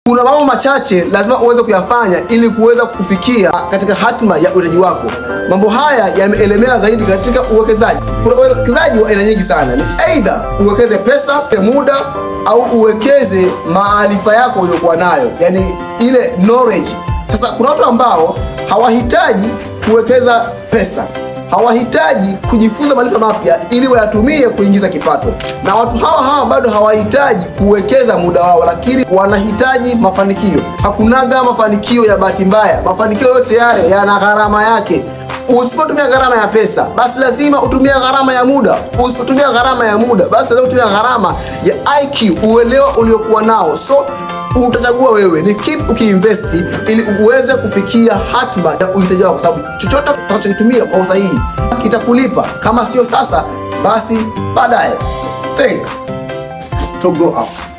Kuna mambo machache lazima uweze kuyafanya ili kuweza kufikia katika hatima ya utendaji wako. Mambo haya yameelemea zaidi katika uwekezaji. Kuna uwekezaji wa aina nyingi sana, ni aidha uwekeze pesa, muda au uwekeze maarifa yako uliyokuwa nayo, yani ile knowledge. Sasa kuna watu ambao hawahitaji kuwekeza pesa, hawahitaji kujifunza maarifa mapya ili wayatumie kuingiza kipato, na watu hawa hawa bado hawahitaji kuwekeza muda wao, lakini wanahitaji mafanikio. Hakunaga mafanikio ya bahati mbaya. Mafanikio yote yale yana gharama yake. Usipotumia gharama ya pesa, basi lazima utumie gharama ya muda. Usipotumia gharama ya muda, basi lazima utumie gharama ya IQ, uelewa uliokuwa nao. So utachagua wewe ni kipi ukiinvest ili uweze kufikia hatma ya uhitaji wako, kwa sababu chochote utakachokitumia kwa usahihi kitakulipa, kama sio sasa, basi baadaye. Think to go up.